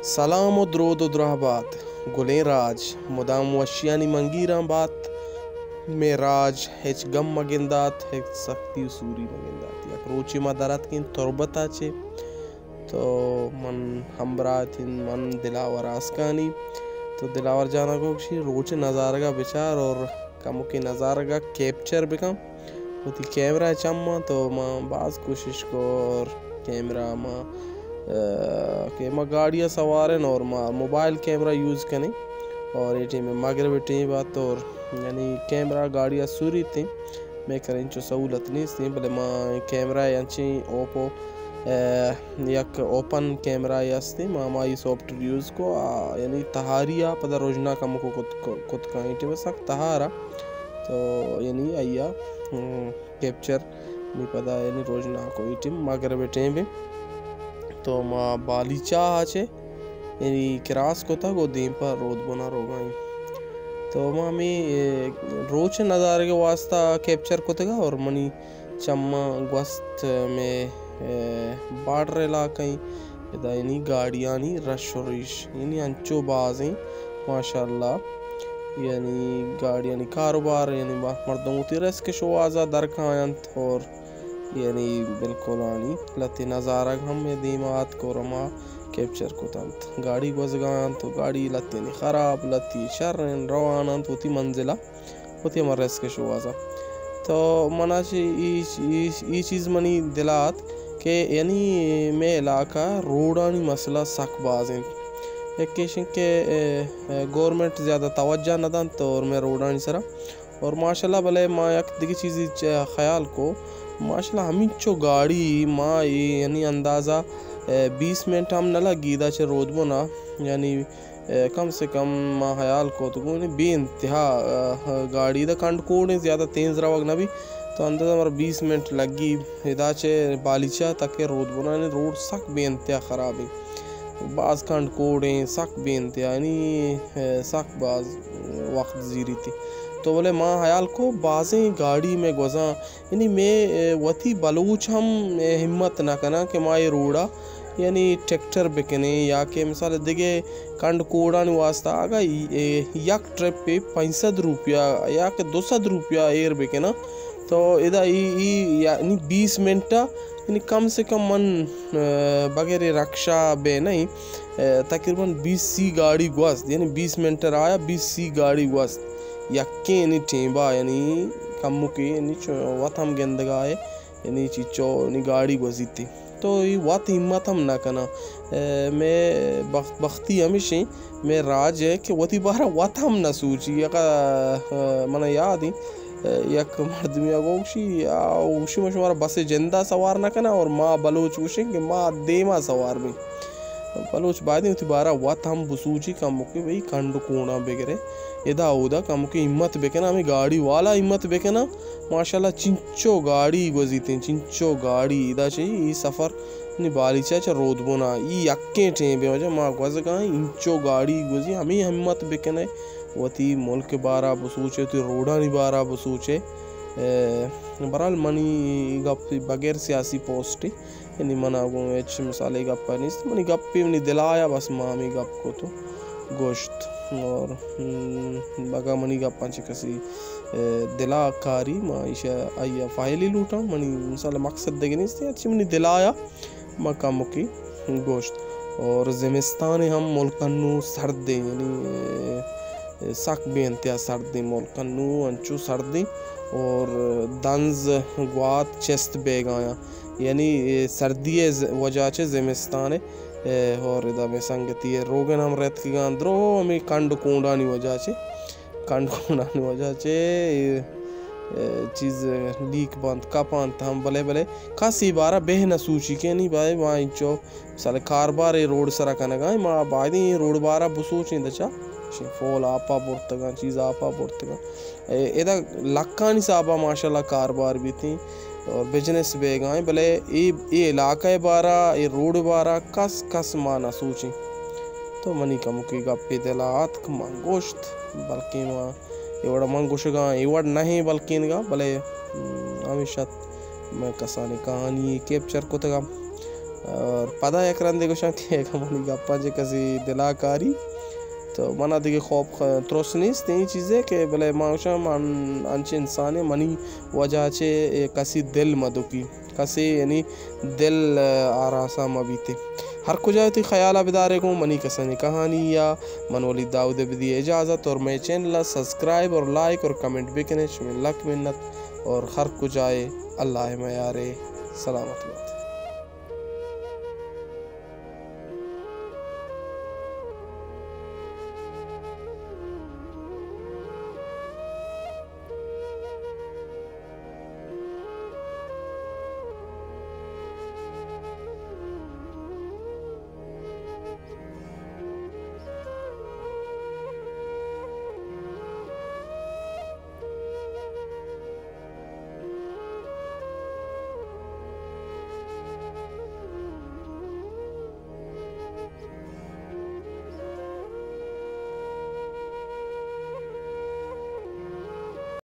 سلام و درود و دراہ بات۔ گلیں راج مدام وشیانی منگیراں بات۔ مئے راج ہچ گم مگندات، ہچ سختی و سوری مگندات۔ یک روچے ما در اتکیں تربت ءَ چہ، تو من ہمبراہ اتیں، من دلاور آسکانی۔ تو دلاور جان ءَ گوشی، روچ نظارگ ءَ بچار اور کمکے نظارگ ءَ کیپچر بکن۔ وتی کیمرہ ءِ چماں تو ما باز کوشش کو اور کیمرہ ما، ءَ، کہ ما گاڑی ءَ سوار ایں اور ما موبائل کیمرہ یوز کنیں اور اے ٹیم مغرب ءِ ٹیم ات اور یعنی کیمرہ گاڑی ءَ سوریت ایں۔ مئے کرا انچو سہولت نیست ایں، بلے ما کیمرہ انچیں اوپو، ءَ، یک اوپن کیمرہ است ایں، ما ہمائی سافٹ ویئر یوز کو، آ، یعنی تہاری ءَ پدا رژنا کمکو کت، کت کن۔ اے ٹیم سک تہار ءَ، تو یعنی آئی ءَ، ہم، کیپچر نی پدا یعنی رژنا کو۔ اے ٹیم مغرب ءِ ٹیم ایں۔ تو ما بالیچہ ءَ چہ یعنی کراس کتگ و دیم پہ رودبن ءَ روگا ایں۔ تو ما ہمے، اے، روچ ءِ نظارگ ءِ واسطہ کیپچر کتگ ءَ اور منی چماں گوست مئے، اے، بارڈر علاقہ ایں۔ ادا یعنی گاڑیانی رش و ریش یعنی انچو باز ایں ماشاءاللہ۔ یعنی گاڑیانی کاروبار، یعنی با-، مردم وتی رزق ءِ شوہاز ءَ در کاینت اور یعنی بالکل آنی لہتے نظارگ ہم مئے دیما آتک اور ہما کیپچر کتنت۔ گاڑی گوزگا انت و گاڑی لہتینی خراب، لہتی شر انت، روان انت وتی منزل ءَ، وتی ہما رزق ءِ شوہاز ءَ۔ تو منا چہ ای، ای، ای چیز منی دل ءَ آتک کہ یعنی مئے علاقہ ءَ روڈانی مسئلہ سک باز انت۔ یک ایش انت کہ، اے، اے، گورنمنٹ زیادہ توجہ نہ دنت اور مئے روڈانی سرا اور ماشاءاللہ، بلے ما یک دگہ چیزے چہ خیال کو، ماشاءاللہ ہمینچو گاڑی ما اے یعنی اندازہ، اے، بیست منٹ ہم نہ لگی ادا چہ رودبن ءَ، یعنی، اے، کم سے کم ما خیال کو تو گوں بے انتہا، اے، گاڑی ادا کنڈ کوڑیں، زیادہ تیز روگ نہ بی، تو اندازہ مارا بیست منٹ لگی ادا چہ بالیچہ تک رودبن ءَ، یعنی روڈ سک بے انتہا خراب ایں۔ باز کنڈ کوڑیں، سک بے انتہا، یعنی، اے، سک باز وقت زیریت۔ تو بلے ما خیال کو بازیں گاڑی مئے گوزاں، یعنی مئے، اے، وتی بلوچ ہم، اے، ہمت نہ کناں کہ ما اے روڈا یعنی ٹریکٹر بکنیں یا کہ مثال دگہ کنڈ کوڑانی واسطہ اگاں ای-، اے، یک ٹرپے پنچ سد روپیہ یا کہ دو سد روپیہ ایر بکناں تو ادا ای، ای، یعنی بیست منٹ ءَ یعنی کم سے کم من، اے، بغیر رکشہ بے نہیں، اے، تقریباً بیست سی گاڑی گوست، یعنی بیست منٹ ءَ راہ ءَ بیست سی گاڑی گوست۔ یکیں یعنی ٹیمبا یعنی کمکے یعنی چو وت ہم گندگا ہے، یعنی چیچو یعنی گاڑی گوزیتی۔ تو ای وت ہمت ہم نہ کناں۔ اے، مئے بخت، بختی ہمیش ایں، مئے راج ہے کہ وتی بارہ وت ہم نہ سوچی۔ یک، اے، منا یاد ایں، یک مردمے ءَ گوشی، آ، گوشی، من شمارا بس ءِ جندا سوار نہ کناں اور ما بلوچ گوشیں کہ ما دیما سوار بیں۔ بلوچ باید وتی بارہ وت ہم بسوچی، کمکے بھئی کنڈ کونڈاں بگرے، ادا اودا کمکے ہمت بکناں، ہمے گاڑی والا ہمت بکناں۔ ماشاءاللہ چنچو گاڑی گوزیتیں، چنچو گاڑی ادا چہ ای سفر نی بالیچہ چہ رودبنا ای یکیں ٹیم بے وجہ ما گوزگائیں، انچو گاڑی گوزی، ہمے ہمت بکنے۔ وتی ملک بارا بسوچے، وتی روڈانی بارا بسوچے۔ اے، بہرحال منی گپ بغیر سیاسی پوسٹے، یعنی منا گوں ہچ مثالے گپ نیست، منی گپے منی دلایا، بس ما ہمے گپ کو تو گوشت۔ اور، ہم، اگاں منی گپاں چہ کسی، اے، دلا کاری، ما ایشا آئی فائلی لوٹاں، منی مثال مقصد دگہ نیست، ہرچی منی دلایا ما کمکے گوشت۔ اور زمستان ہم ملک انو سردیں، یعنی، اے، سک بے انتہا سردیں ملک انو، انچو سردیں اور دنز گوات چست بیگایاں، یعنی، اے، سردی ءِ ز-، وجہ چہ زمستان ءِ، اے، اور ادا مئے سنگتی ءِ روگن ہم رتکگاں درو ہمے کنڈ کونڈانی وجہ چہ۔ کنڈ کونڈانی وجہ چہ، اے، اے، چیز لیک بنت، کپنت ہم، بلے، بلے کس اے بارہ بہ نہ سوچی کہ نی بھائی ما انچو مثال کاربار اے روڈ سرا کنگا، ما باید اے روڈ بارہ بسوچیں دچا، شے فول آپا برتگاں، چیز آپا برتگاں۔ اے، ادا لکانی صاحبہ ماشاءاللہ کاربار بیتیں اور بزنس بیگائیں، بلے اے، اے علاقہ بارہ، اے روڈ بارہ کس، کس ما نہ سوچیں۔ تو منی کمکے گپے دلا آتک، من گوشت، بلکیں ما اے وڑا من گوشگاں، اے وڑ نہ ایں بلکینگا، بلے، ہم، ہمیش ات، من کسانیں کہانی کیپچر کتگا۔ اور پدا یک رندے گوشاں کہ اگاں منی گپاں چہ کسی دلا کاری تو منا دگہ خوف خ-، ترس نیست، این چیزے کہ بلے ما گوشاں من انچیں انسانے، منی وجہ چہ اے کسی دل مدکی، کسی یعنی دل، آ، آراساں مہ بیتے۔ ہر کجا تئی خیالا بدارے گوں منی کسانی کہانی یا من ولید داؤد بدی اجازت اور مئے چینل سبسکرائب اور لائک اور کمنٹ بکنے، شمے لک منت اور ہر کجائے اللہ میارے سلامت بات۔